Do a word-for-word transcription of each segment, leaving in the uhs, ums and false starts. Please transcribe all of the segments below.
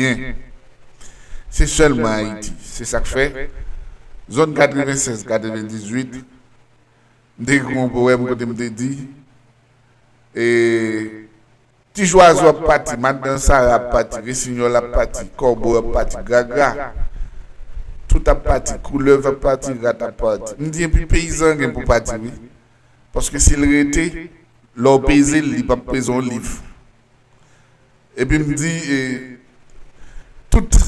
byen. Se sèlman Ayiti. Se sa k fè zòn katrevennsèz katrevendizuit, m te ekri yon powèm kote m te di, e, ti zwazo ap pati, madan sara ap pati, resinyòl ap pati, kòbo ap pati, gragra, tout ap pati, koulèv ap pati, rat ap pati. M di, epi peyizan gen pou pati, wi. Paske si l rete, lè w peze l, li p ap peze yon liv. Epi m di, e, tout,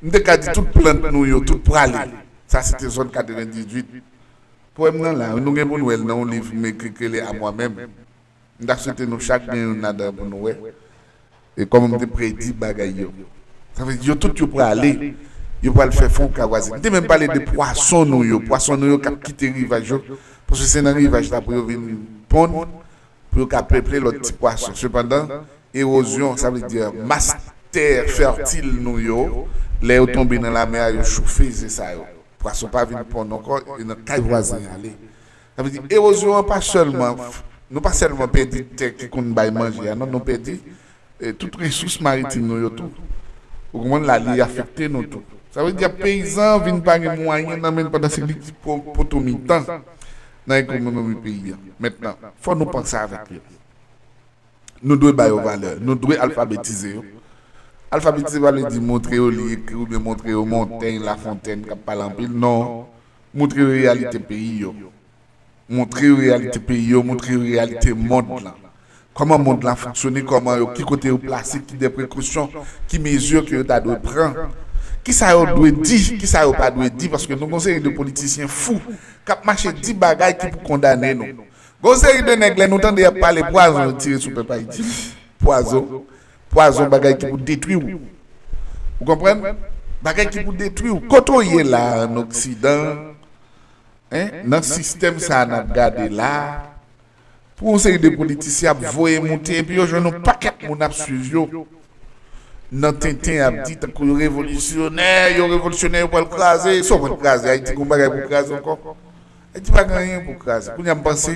m te ka di tout plant nou yo, tout prale. Sa se te zòn katrevendizuit. Powèm nan la, nou gen pou n wè l nan yon liv m ekri ki rele A Moi Même. M ta swete nou chak gen youn ladan pou nou wè. E kòman m te predi bagay yo. Sa vle di yo tout yo prale, yo pral fè fon kavwazi. M te menm pale de pwason nou yo, pwason nou yo k ap kite rivaj yo, paske se nan rivaj la pou yo vin ponn, pou yo ka peple lòt ti pwason. Sepandan, ewozyon, sa vle di mas tè fètil nou yo, lè yo tonbe nan lamè a, yo chofe, se sa yo. Pwason pa vin ponn ankò, e nan kay vwazen y ale. Sa vle di, ewozyon an pa sèlman, nou pa sèlman pèdi tè ki konn bay manje a, non, nou pèdi, e, tout resous maritim nou yo tou. Ou konprann la, li afekte nou tou. Sa vle di, peyizan vin pa gen mwayen nan men l pandan se li ki po-, poto mitan nan ekonomi peyi a. Mentnan, fò nou panse avèk yo. Nou dwe ba yo valè. Nou dwe alfabetize yo. Alfabetize pa vle di montre yo li ekri oubyen montre yo Montaigne, Lafontaine k ap pale anpil. Non. Montre yo reyalite peyi yo. Montre yo reyalite peyi yo, montre yo reyalite mond lan. Kòman mond lan fonksyone, kòman yo, ki kote yo plase, ki de prekosyon, ki mezi ke yo ta dwe pran. Kisa yo dwe di, kisa yo pa dwe di, paske nou gon seri de politisyen fou k ap mache di bagay ki pou kondane nou. Gon seri de nèg, lè nou tande y ap pale pwazon yo tire sou pèp Ayiti. Pwazon. Pwazon, bagay ki pou detwi w. Ou konprann? Bagay ki pou detwi w. Kote w ye la, an Oksidan, en, nan sistèm sa a n ap gade la, pou yon seri de politisyen ap voye moute, epi yo jwenn yon pakèt moun ap swiv yo. Nan tenten ap di tankou yo revolisyonè, yo revolisyonè, yo pral kraze. Sa w pral kraze? Ayiti gon bagay pou kraze ankò? Ayiti pa gen anyen pou kraze. Kounye a m panse,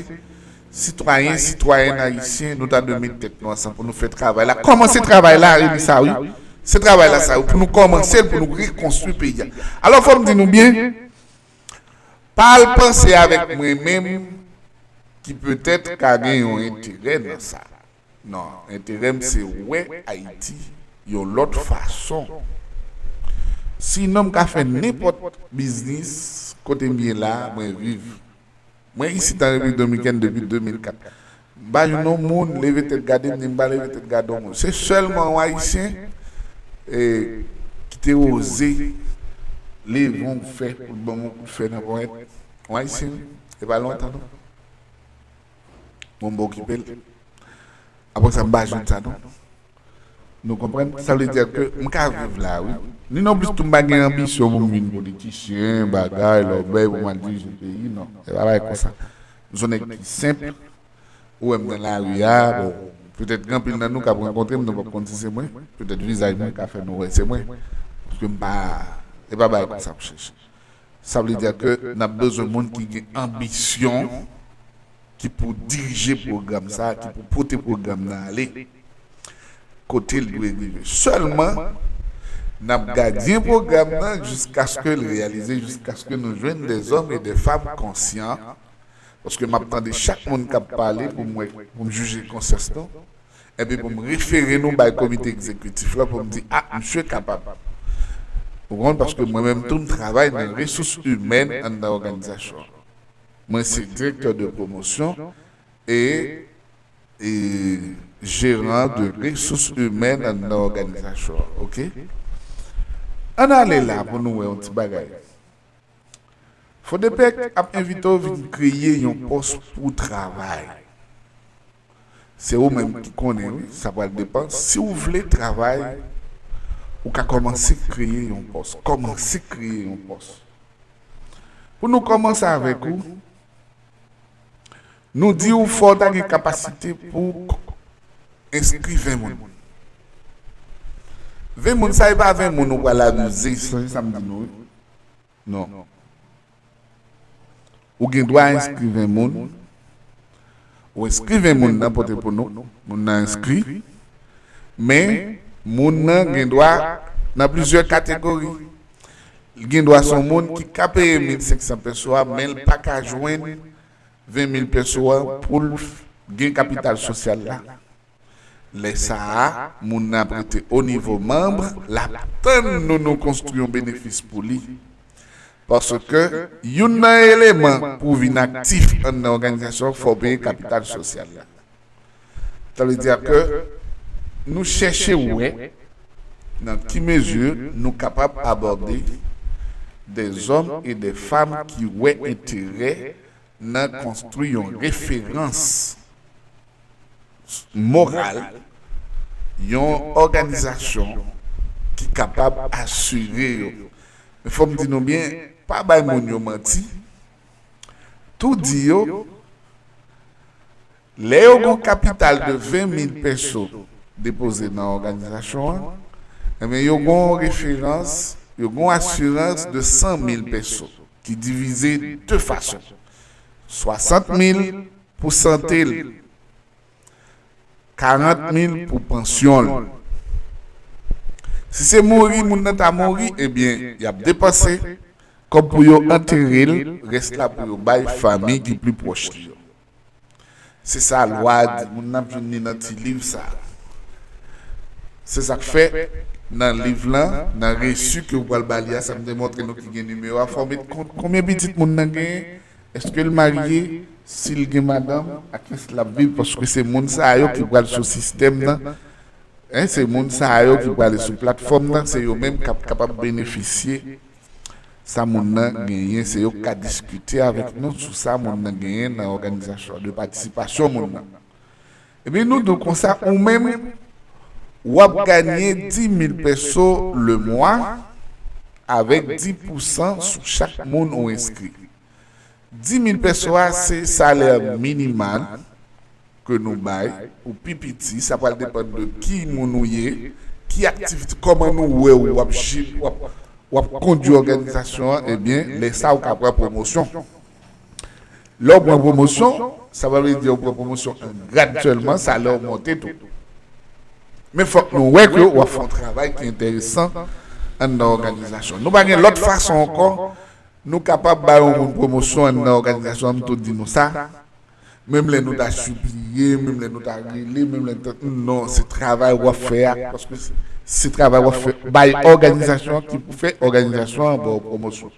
sitwayen, sitwayèn ayisyen, nou ta dwe met tèt nou ansanm pou nou fè travay la. Kòmanse travay la, rele sa wi. Se travay la sa wi, pou nou kòmanse l, pou nou rekonstwi peyi a. Alò, fò m di nou byen, pa al panse avèk mwen menm ki petèt ka gen yon enterè nan sa. Non, enterè m se wè Ayiti yon lòt fason. Sinon, m ka fè nenpòt biznis kote m ye la, mwen viv. Mwen isit an Repiblik Dominikèn depi de mil kat. M pa jwenn yon moun leve tèt gade m, ni m pa leve tèt gade yon moun. Se sèlman yon Ayisyen, e, ki te oze leve yon fè pou l ban m yon kout fè nan ponyèt. Yon Ayisyen, wi. E pa lontan, non. Bon, m okipe l. Apre sa, m pa jwenn sa, non. Nou konprann? Sa vle di ke m ka viv la, wi. Ni non plis tou, m pa gen anbisyon pou m vin politisyen, bagay, lòbèy, pou m al dirije peyi, non. E pa bagay konsa. M se yon nèg ki senp. Ou wè m nan lari a, bon, petèt gen anpil nan nou k ap rankontre m, nou p ap konn si se mwen. Petèt vizaj mwen ka fè nou wè se mwen. Paske m pa, e pa bagay konsa m chèche. Sa vle di ke n ap bezwen moun ki gen anbisyon, ki pou dirije pwogram sa, ki pou pote pwogram nan ale kote l dwe rive. Sèlman, n ap gadyen pwogram nan jiskaske l reyalize, jiskaske nou jwenn de zòm e de fanm konsyan, paske m ap tande chak moun k ap pale pou m wè, pou m jije konsyans nou, epi pou m refere nou bay komite egzekitif la pou m di, a, misye kapab. Ou konprann? Paske mwen menm tou, m travay nan resous imèn anndan òganizasyon an. Mwen se direktè de pwomosyon e, e jeran de resous imèn anndan òganizasyon an, oke? Ann ale la pou nou wè yon ti bagay. Fodepec ap envite w vin kreye yon pòs pou w travay. Se ou menm ki konnen, wi, sa pral depann. Si w vle travay, ou ka kòmanse kreye yon pòs. Kòmanse kreye yon pòs. Pou nou kòmanse avèk ou, nou di w fò w ta gen kapasite pou w k-, enskri ven moun. Ven moun, sa e pa ven moun ou pral abize, sonje sa m di nou, wi. Non. Ou gen dwa enskri ven moun. Ou enskri ven moun nan pote pou nou. Moun nan enskri. Men, Moun nan gen dwa nan plizyè kategori. Li gen dwa se yon moun ki ka peye mil senk san peso a, men l pa ka jwenn ven mil peso a pou l gen kapital sosyal la. Lè sa a, moun nan ap rete o nivo manm, l ap tann nou, nou konstwi yon benefis pou li. Paske youn nan eleman pou w vin aktif anndan òganizasyon, fò w peye kapital sosyal la. Sa vle di ke nou chèche wè nan ki mezi nou kapab abòde des hommes et des femmes ki wè enterè nan konstwi yon referans moral, yon òganizasyon ki kapab asire yo. Men fò m di nou byen, pa bay moun yo manti. Tou di yo, lè yo gon kapital de ven mil peso depoze nan òganizasyon an, enben yo gon referans, yo gon asirans de san mil peso ki divize de fason. Swasant mil pou sante l, karant mil pou pansyon l. Si se mouri moun nan ta mouri, ebyen, y ap depanse kòb pou yo antere l, rès la pou yo bay fanmi ki pli pwòch li yo. Se sa lwa a di, moun nan ap jwenn li nan ti liv sa a. Se sa k fè, nan liv lan, nan resi ke w pral ba li a, sa m te montre nou ki gen nimewo a, fò w met kont konbyen pitit moun nan genyen, èske l marye, si l gen madanm, ak kiyès l ap viv, paske se moun sa yo ki pral sou sistèm nan. Hein, se moun sa yo ki prale sou platfòm nan, se yo menm k ap kapab benefisye sa moun nan genyen, se yo k ka diskite avèk nou sou sa moun nan genyen nan òganizasyon, de patisipasyon moun nan. Epi nou di w konsa, ou menm, w ap ganye dis mil peso le mwa avèk dis pousan sou chak moun ou enskri. Dis mil peso a, se salè minimal ke nou bay pou pi piti. Sa pral depann de ki moun ou ye, ki aktivite, kòman nou wè w, w ap, w ap, w ap kondui òganizasyon an, ebyen, lè sa a, ou ka pran pwomosyon. Lè w pran pwomosyon, sa pa vle di w pran pwomosyon an grad sèlman, salè w monte tou. Men fòk nou wè ke w ap fè yon travay ki enteresan anndan òganizasyon. Nou pa gen lòt fason ankò nou kapab ba yon moun pwomosyon anndan òganizasyon an, m tou di nou sa. Menm lè nou ta sipliye, menm lè nou ta rele, menm lè nou ta, non, se travay w ap fè a, paske se, se travay w ap fè, bay òganizasyon an ki pou fè òganizasyon an ba w pwomosyon.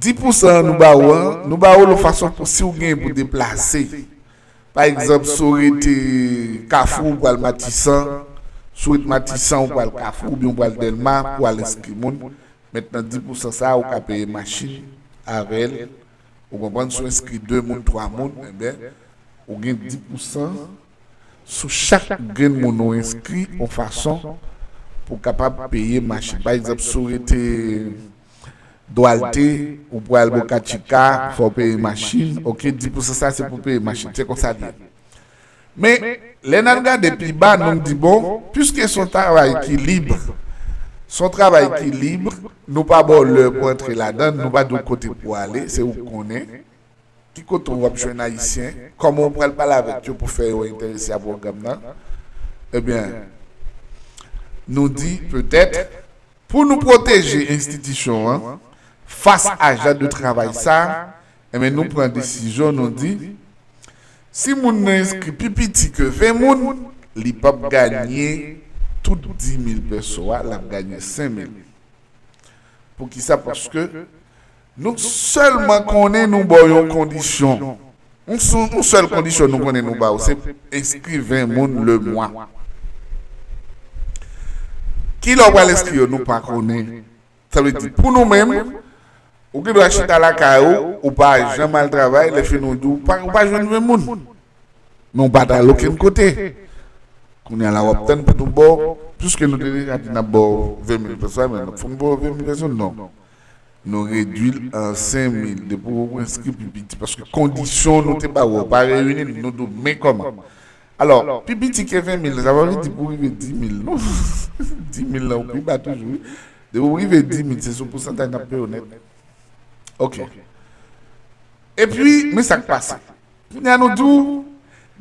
Dis pousan nou ba w an, nou ba w l yon fason pou si w gen pou deplase. Pa egzanp, si w rete Kafou, ou pral Matisan, si w rete Matisan, ou pral Kafou, oubyen ou pral Dèlma, pou al enskri moun. Mentnan, dis pousan sa a, ou ka peye machin avè l. Ou konprann, si w enskri de moun, twa moun, enben, ou gen dis pousan sou chak grenn moun ou enskri, yon fason pou w kapab peye machin. Pa egzanp, si w rete Dwalte, ou pral Boca Chica, fò w peye machin, oke, dis pousan sa se pou peye machin. Se konsa l ye. Men, lè n al gade pi ba, nou di, bon, piske se yon travay ki lib, se yon travay ki lib, nou pa ba w lè pou antre ladan l, nou pa di w kote pou w ale, se ou k konnen. Ki kote w ap jwenn Ayisyen? Kòman w pral pale avèk yo pou fè yo enterese a pwogram nan? Ebyen, nou di, petèt, pou nou pwoteje enstitisyon an fas a jan de travay sa a, enben, nou pran desizyon, nou di, si moun nan enskri pi piti ke ven moun, li p ap ganye tout dis mil peso a, l ap ganye senk mil. Poukisa? Paske nou sèlman konnen nou ba w yon kondisyon. Yon sou, yon sèl kondisyon nou konnen nou ba w, se enskri ven moun le mwa. Kilè w pral enskri yo, nou pa konnen. Sa vle di, pou nou menm, ou gen dwa chita lakay ou, ou pa janm al travay, lè fini ou di w pa, ou pa jwenn ven moun. Men ou pa t al okenn kote. Kounye a la, w ap tann pou nou ba w, piske nou te deja di n ap ba w ven mil peso, men n ap fè w ba w ven mil peso, non. Nou redui l an senk mil, depi w enskri pi piti, paske kondisyon nou te ba w, ou pa reyini l, nou di w, men kòman. Alò, pi piti ke ven mil, sa pa vle di pou w rive dis mil, non. Dis mil la, ou pi ba toujou, wi. Depi w rive dis mil, se sou pousantaj n ap peye w nèt. Oke. Epi, men sa k pase. Kounye a nou di w,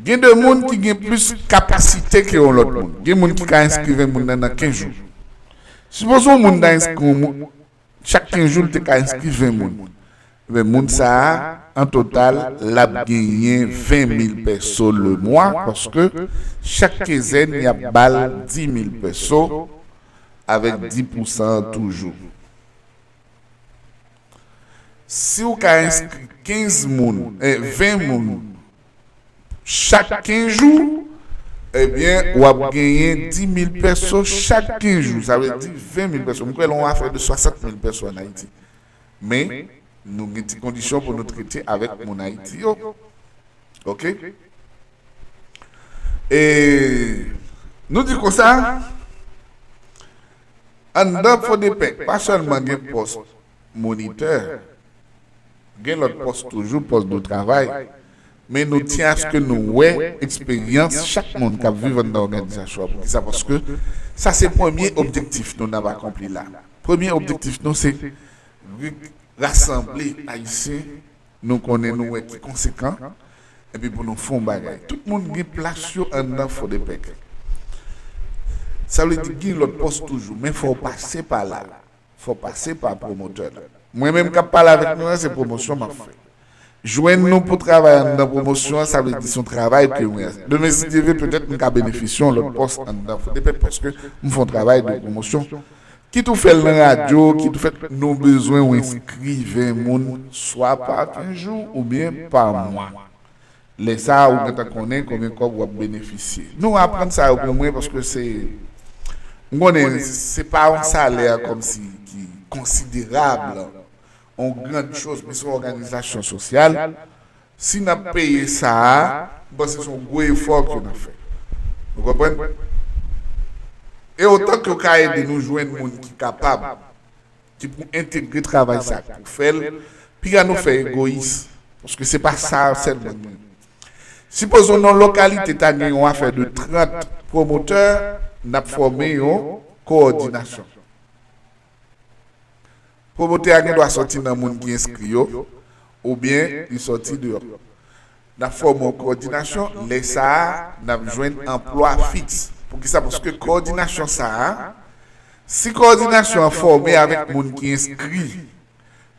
Gen de moun ki gen plis kapasite ke yon lòt moun. Gen moun ki ka enskri ven moun nan nan kenz jou. Sipoze yon moun ta enskri yon moun, chak kenz jou, li te ka enskri ven moun. Ebyen, moun sa a, an total, l ap genyen ven mil pèso le mwa, paske chak kenzèn, y ap ba l dis mil pèso avèk dis pousan toujou. Si w ka enskri kenz moun, eh, ven moun chak kenz jou, ebyen, w ap genyen dis mil pèso chak kenz jou. Sa vle di ven mil pèso. M kwè l yon afè de swasant mil pèso ann Ayiti. Men, nou gen ti kondisyon pou nou trete avèk moun Ayiti yo. Oke? E nou di konsa, anndan Fodepèk, pa sèlman gen pòs monitè, gen lòt pòs toujou, pòs de travay, men nou tyen aske nou wè eksperyans chak moun k ap viv anndan òganizasyon an. Poukisa? Paske sa se premye objektif nou n ap akonpli la. Premye objektif nou se re-, rasanble Ayisyen nou konnen, nou wè ki konsekan, epi pou nou fè yon bagay. Tout moun gen plas yo anndan Fodepèk. Sa vle di gen lòt pòs toujou, men fò w pase pa la. Fò w pase pa pwomotè la. Mwen menm k ap pale avèk nou an, se pwomosyon m ap fè. Jwenn nou pou travay anndan pwomosyon an, sa vle di se yon travay ke mwen. Demen, si Dye vle, petèt m ka benefisye yon lòt pòs anndan Fodepèk, paske m fè yon travay de pwomosyon. Kit ou fè l nan radyo, kit ou fè l, nou bezwen w enskri ven moun, swa pa kenz jou oubyen pa mwa. Lè sa a, ou gentan konnen konbyen kòb w ap benefisye. Nou aprann sa yo pou mwen, paske se, m konnen se pa yon salè kòmsi ki konsiderab, yon grand chose, men se yon òganizasyon sosyal. Si n ap peye sa a, m panse se yon gwo efò ke n ap fè. Ou konprann? E otan ke w ka ede nou jwenn moun ki kapab, ki pou entegre travay sa, pou fè l, piga nou fè egoyis. Paske se pa sa sèlman nou. Sipoze nan lokalite ta gen yon afè de trant pwomotè, n ap fòme yon kowòdinasyon. Pwomotè a gen dwa sòti nan moun ki enskri yo, oubyen li sòti deyò. N ap fòme yon kowòdinasyon, lè sa a, n ap jwenn anplwa fiks. Poukisa? Paske kowòdinasyon sa a, si kowòdinasyon an fòme avèk moun ki enskri,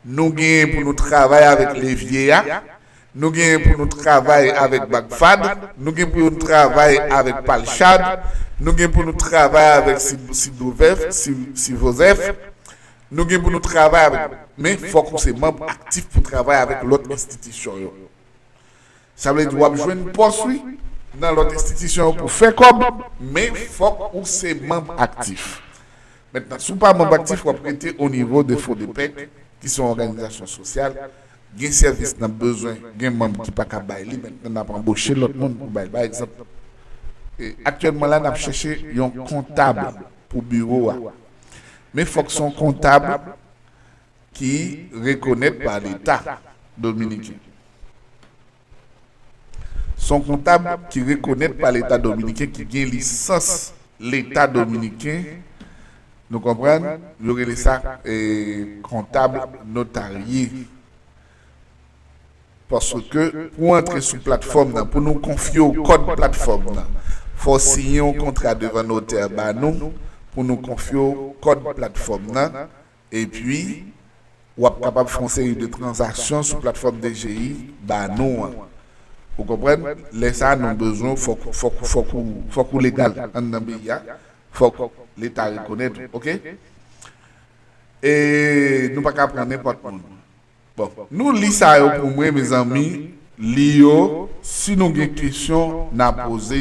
nou genyen pou nou travay avèk Levye a, nou genyen pou nou travay avèk Bagfad, nou gen pou nou travay avèk Palchad, nou gen pou nou travay avèk Sid-, Sidovèf, Si-, Sivozèf, nou gen pou nou travay avèk, men fòk ou se manm aktif pou travay avèk lòt enstitisyon yo. Sa vle di w ap jwenn pòs, wi, nan lòt enstitisyon yo pou fè kòb, men fòk ou se manm aktif. Mentnan, si w pa manm aktif, w ap rete o nivo de Fodepèk, ki se yon òganizasyon sosyal. Gen sèvis n ap bezwen, gen manm ki pa ka bay li, mentnan n ap anboche lòt moun pou bay l. Pa egzanp, e, aktyèlman la, n ap chèche yon kontab pou biwo a. Men fòk se yon kontab ki rekonèt pa Leta dominiken. Se yon kontab ki rekonèt pa Leta dominiken, ki gen lisans Leta dominiken. Nou konprann? Yo rele sa, e, kontab notarye. Paske pou antre sou platfòm nan, pou nou konfye w kòd platfòm nan, fò w siyen yon kontra devan notè ba nou, pou nou konfye w kòd platfòm nan, epi w ap kapab fè yon seri de tranzaksyon sou platfòm D G I ba nou an. Ou konprann? Lè sa a, nou bezwen, fòk, fòk, fòk ou, fòk ou legal anndan peyi a, fòk Leta rekonèt ou, oke? E nou pa ka pran nenpòt moun. Bon, nou li sa yo pou mwen, mezanmi, li yo, si nou gen kesyon, n a poze.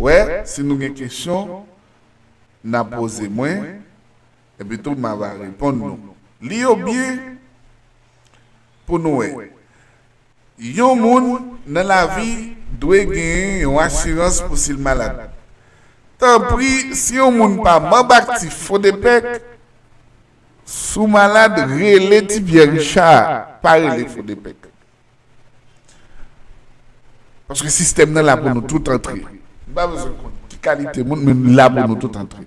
Wè, si nou gen kesyon, n a poze mwen, epi tou m a va reponn nou. Li yo byen pou nou wè. Yon moun nan lavi dwe genyen yon asirans pou si l malad. Tanpri, si yon moun pa manm aktif Fodepèk, si w malad, rele Ti Pyè Richard, pa rele Fodepèk. Paske sistèm nan la pou nou tout antre. M pa bezwen konn ki kalite moun, men l la pou nou tout antre.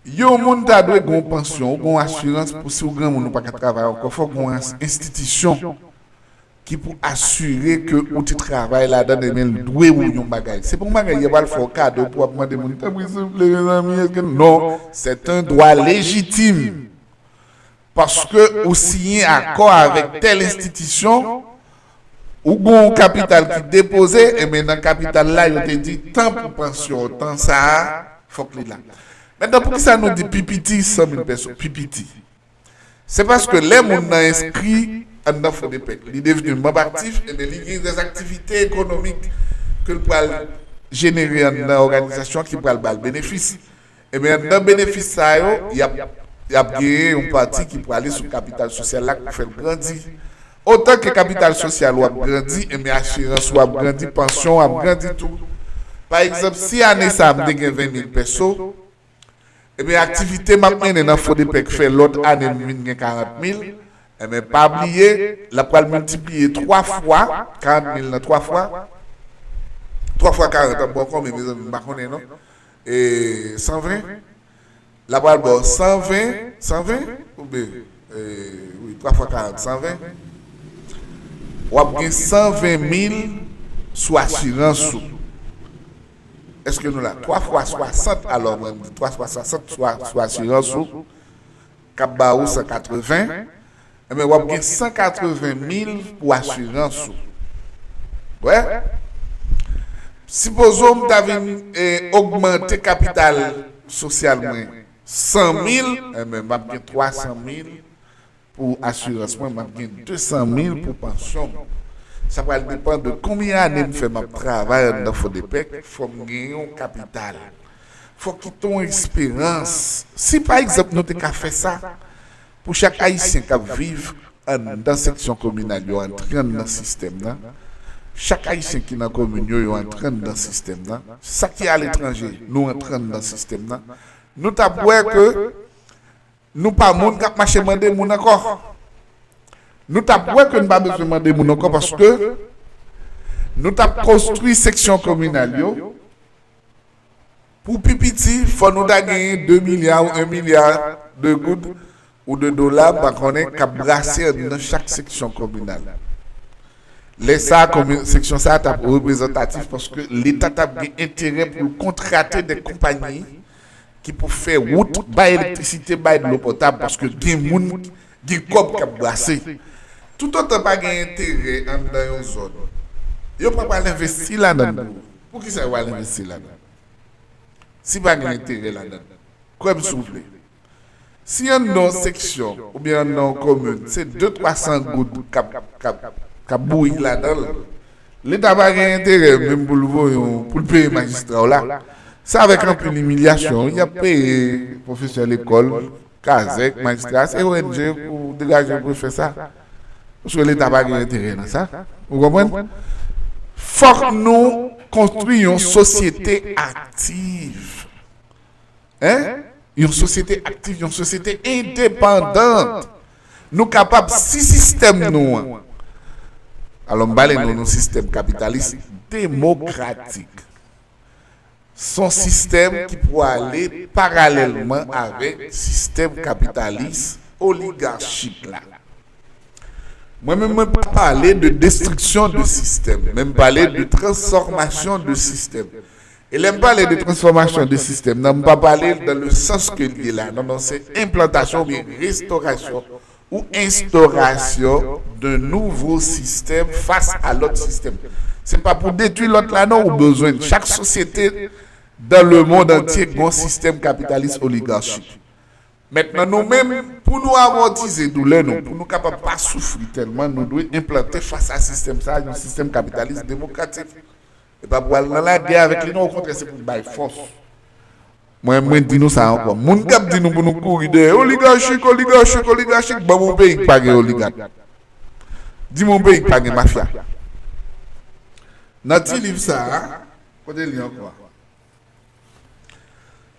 Yon moun ta dwe gen yon pansyon, ou gen yon asirans pou si w granmoun ou pa ka travay ankò, fòk gen yon ins-, enstitisyon ki pou asire ke ou te travay ladan l, ebyen, l dwe ou yon bagay. Se pa yon bagay y ap al fè w kado pou w ap mande moun, tanpri, silvouple, mezanmi, èske... Non, c'est un droit légitime. Paske ou siyen akò avèk tèl enstitisyon, ou gen yon kapital ki depoze, ebyen, nan kapital la, yo te di, tan pou pansyon, tan sa a, fòk li la. Mentnan, poukisa nou di pi piti san mil peso, pi piti? Se paske lè moun nan enskri anndan Fodepec, li devni manm aktif, ebyen, li gen dè aktivite ekonomik ke l pral jenere anndan òganizasyon ki pral ba l benefis. Ebyen, anndan benefis sa yo, y ap, y ap genyen yon pati ki prale sou kapital sosyal la pou fè l grandi. Otan ke kapital sosyal ou ap grandi, ebyen, asirans ou ap grandi, pansyon ou ap grandi tou. Pa egzanp, si ane sa a m te gen ven mil peso, ebyen, aktivite m ap mennen nan Fodepec fè lòt ane m vin gen karant mil, ebyen, pa bliye, l ap pral miltipliye twa fwa, karant mil nan twa fwa, twa fwa karant ap ba w konbyen, mezanmi, m pa konnen non. E, san ven? L ap pral ba w san ven, san ven? Oubyen, e, wi, twa fwa karant, san ven. W ap gen san ven mil sou asirans ou. Èske nou la? Twa fwa swasant, alò, mwen, m di twa fwa swasant sou, sou asirans ou, k ap ba ou san katreven, ebyen, w ap gen san katreven mil pou asirans ou. Wè? Sipoze m ta vin, e, ogmante kapital sosyal mwen san mil, ebyen, m ap gen twa san mil pou asirans mwen, m ap gen de san mil pou pansyon m. Sa pral depann de konbyen ane m fè m ap travay anndan Fodepec, fò m gen yon kapital. Fò kite yon esperans. Si, pa egzanp, nou te ka fè sa, pou chak Ayisyen k ap viv anndan seksyon kominal yo, antre anndan sistèm nan, chak Ayisyen ki nan komin yo, yo antre anndan sistèm nan, sa ki aletranje, nou antre anndan sistèm nan, nou t ap wè ke nou pa moun k ap mache mande moun ankò. Nou t ap wè ke n pa bezwen mande moun ankò paske nou t ap konstwi seksyon kominal yo. Pou pi piti, fò nou ta genyen de milya ou en milya de goud ou de dola, m pa konnen, k ap brase anndan chak seksyon kominal. Lè sa a, komi-, seksyon sa a t ap reprezantatif paske Leta t ap gen enterè pou l kontrate de konpayi ki pou fè wout, bay elektrisite, bay dlo potab, paske gen moun, gen kòb k ap brase. Toutotan pa gen enterè anndan yon zòn, yo pa pral envesti ladan l pou ou. Poukisa yo pral envesti ladan l? Si pa gen enterè ladan l, kwè m si w vle. Si anndan yon seksyon oubyen anndan yon komin, se de twa san goud k ap, k ap, k ap bouyi ladan l, Leta pa gen enterè menm pou l voye yon, pou l peye majistra w la. Se avèk anpil imilyasyon y ap peye pwofesè lekòl, kazèk, majistra, se O N G pou degaje pou fè sa. Paske Leta pa gen enterè nan sa. Ou konprann? Fòk nou konstwi yon sosyete aktiv. Hein? Yon sosyete aktiv, yon sosyete endepandan. Nou kapab, si sistèm nou an, alò, m pale nou, nou sistèm kapitalis demokratik. Se yon sistèm ki pou ale paralèlman avèk sistèm kapitalis oligachik la. Mwen menm, mwen pa pale de destriksyon de sistèm, men m pale de transfòmasyon de sistèm. E lè m pale de transfòmasyon de sistèm nan, m pa pale l dans le sens ke l ye la. Non, non, se enplantasyon oubyen restorasyon ou enstorasyon de nouvo sistèm fas a lòt sistèm. Se pa pou detwi lòt la, non, ou bezwen chak sosyete dans le monde entier gen yon sistèm kapitalis oligachik. Mentnan, nou menm, pou nou amòtize doulè nou, pou nou kapab pa soufri tèlman, nou dwe enplante fas a sistèm sa a, yon sistèm kapitalis demokratik. E pa pou al nan lagè avèk li, non, okontrè, se pou bay fòs. Mwen, mwen di nou sa ankò. Moun k ap di nou pou nou kouri dèyè oligachik, oligachik, oligachik, ban m yon peyi k pa gen oligak. Di m yon peyi k pa gen mafya. Nan ti liv sa a, kote li ankò?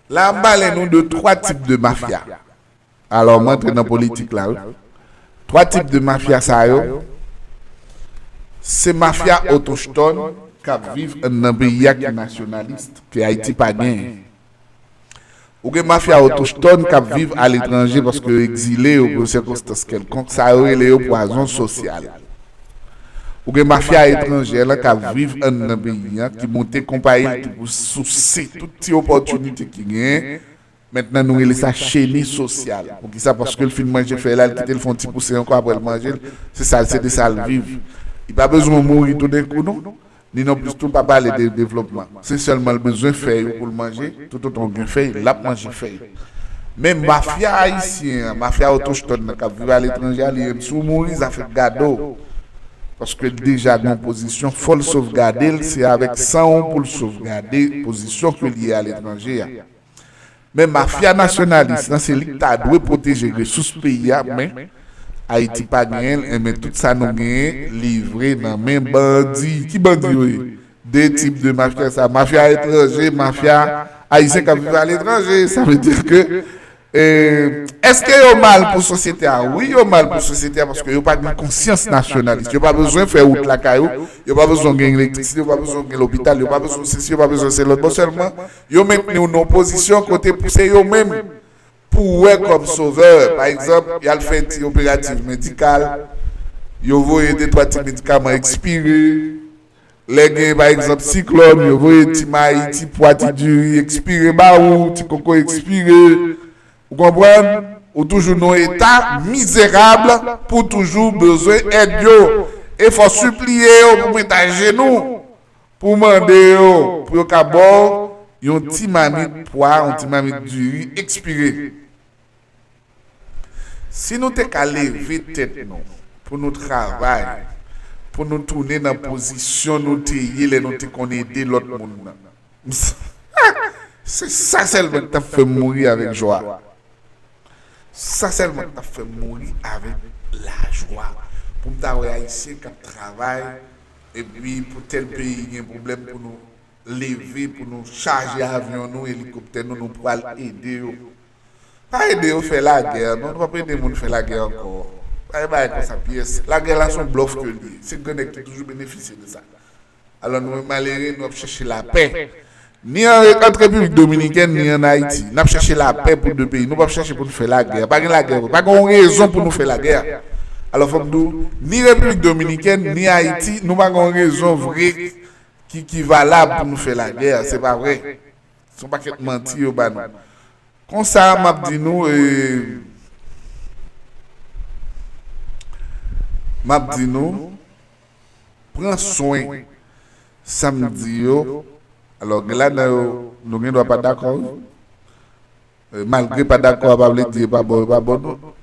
La, m pale nou de twa tip de mafya. Alò, m antre nan politik la, wi. Twa tip de mafya sa yo, se mafya otochtòn k ap viv anndan peyi a ki nasyonalis, ke Ayiti pa genyen. Ou gen mafya otochtòn k ap viv aletranje paske yo egzile, yo pou sèkonstans kèlkonk, sa yo rele yo pwazon sosyal. Ou gen mafya etranjè lan k ap viv anndan peyi a, ki monte konpayi l, ki pou souse tout ti opòtinite ki genyen. Mentnan, nou rele sa cheni sosyal. Poukisa? Paske l fin manje fèy la, l kite l fè yon ti pousen ankò, apre l manje l. Se sa, se de sa l viv. Li pa bezwen mouri toudenkou, non. Ni non plis tou pa pale de devlopman. Se sèlman l bezwen fèy pou l manje. Toutotan w gen fèy, l ap manje fèy. Men mafya ayisyen an, mafya otochtòn nan k ap viv aletranje a, li menm si w mouri, zafè gade w. Paske l deja gen yon pozisyon, fò l sovgade l, se avèk san w pou l sovgade pozisyon ke l ye aletranje a. Men mafya nasyonalis lan, se li k ta dwe pwoteje resous peyi a, men Ayiti pa genyen l, enben tout sa nou genyen livre nan men bandi. Ki bandi yo ye? De tip de mafya sa, mafya etranje, mafya ayisyen k ap viv aletranje. Sa vle di ke, e, èske yo mal pou sosyete a? Wi, yo mal pou sosyete a paske yo pa gen konsyans nasyonalis. Yo pa bezwen fè wout lakay yo, yo pa bezwen gen elektrisite, yo pa bezwen gen lopital, yo pa bezwen sesi, yo pa bezwen se lòt. Bon, sèlman, yo mentni w nan yon pozisyon kote pou se yo menm pou wè kòm sovè. Pa egzanp, y al fè ti operatif medikal, yo voye de twa ti medikaman ekspire. Lè gen, pa egzanp, siklòn, yo voye ti mayi, ti pwa, ti diri ekspire ba ou, ti koko ekspire. Ou konprann? Ou toujou nan yon eta mizerab pou toujou bezwen èd yo. E fò w sipliye yo pou met ajenou, pou w mande yo, pou yo ka ba w yon ti mamit pwa, yon ti mamit diri ekspire. Si nou te ka leve tèt nou, pou nou travay, pou nou tounen nan pozisyon nou te ye lè nou te konn ede lòt moun nan. Se sa sèlman ki t ap fè m mouri avèk jwa. Sa sèlman ki t ap fè m mouri avèk lajwa. Pou m ta wè Ayisyen k ap travay, epi pou tèl peyi gen pwoblèm pou nou leve, pou nou chaje avyon nou, elikoptè nou, nou pral ede yo. Pa ede yo fè lagè, non, nou p ap ede moun fè lagè ankò. Pa gen bagay konsa pyès. Lagè la se yon blòf ke l ye. Se grannèg ki toujou benefisye de sa. Alò nou menm malere, nou ap chèche lapè. Ni an, ant Repiblik Dominikèn, ni an Ayiti. N ap chèche lapè pou de peyi. Nou p ap chèche pou nou fè lagè. Pa gen lagè vre. Pa gen yon rezon pou nou fè lagè. Alò fò m di w, ni Repiblik Dominikèn, ni Ayiti, nou pa gen yon rezon vre ki, ki valab pou nou fè lagè. Se pa vre. Se yon pakèt manti yo ba nou. Konsa, m ap di nou, e, m ap di nou, pran swen sa m di yo. Alò, gen ladan yo, nou gen dwa pa dakò, wi. E, malgre pa dakò a pa vle di e pa bon, e pa bon, non.